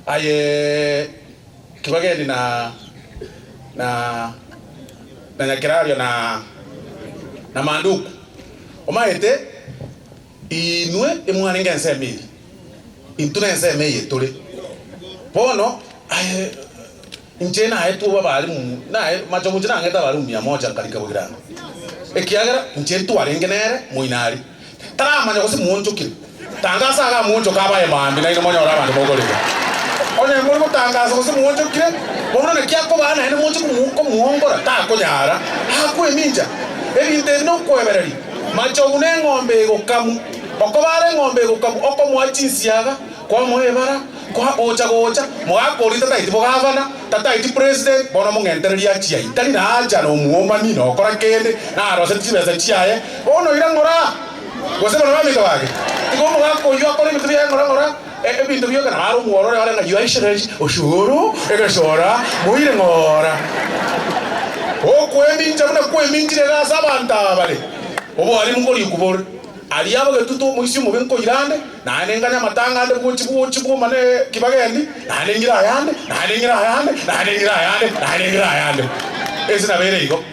Aye Kibageni na na na Nyakerario na na Manduku, omaete inwe imwarenge ensemo eria, intwe nensemo eye tore. Bono aye inche naetwe obe abalimu, naye machogu inche nang'ete abalimu mia moja nkarika bogirango, ekiagera inche ntwarenge nere moino aria. Taramanya gose mwonchokire. Tangasa iga mwonchoke abaye mambia nainwe monyore abanto mokorera. Onye more gotangasa gose mwonchokire, bono naki akobaa naende moche komoongora? Takonyara. Akwemincha. Ebinto ebi nokwebereria. Machogu neng'ombe egokamu. Okoba are eng'ombe egokamu, okomoa chinsiaga, kwamoa ebara, kwa gocha gocha, mogakoria tataeti bogavana, tataeti president, bono mong'entererie achia ayio. Tari nacha nomuomani, nokora kende, naroseti chibesa chiaye, Bono ira ng'ora, gose bono baminto bake, tiga omogaka oyio akore ebinto biaye ng'ora ng'ora, ebinto bioka nabo are omwororo ore ng'a your excellency, oshuru, egesora, moire ng'ora. Okwemincha buna kweminchire iga ase abanto aba bare, obwarimu nkorikwa bore. Aria abagetutu omoisia omobe nkoira ande, naende nganye amatanga ande bwochi bwochi bwomane kibagendi, naende ng'ire ayande, naende ng'ire ayande, naende ng'ire ayande, naende ng'ire ayande. Ense nabo ere igo.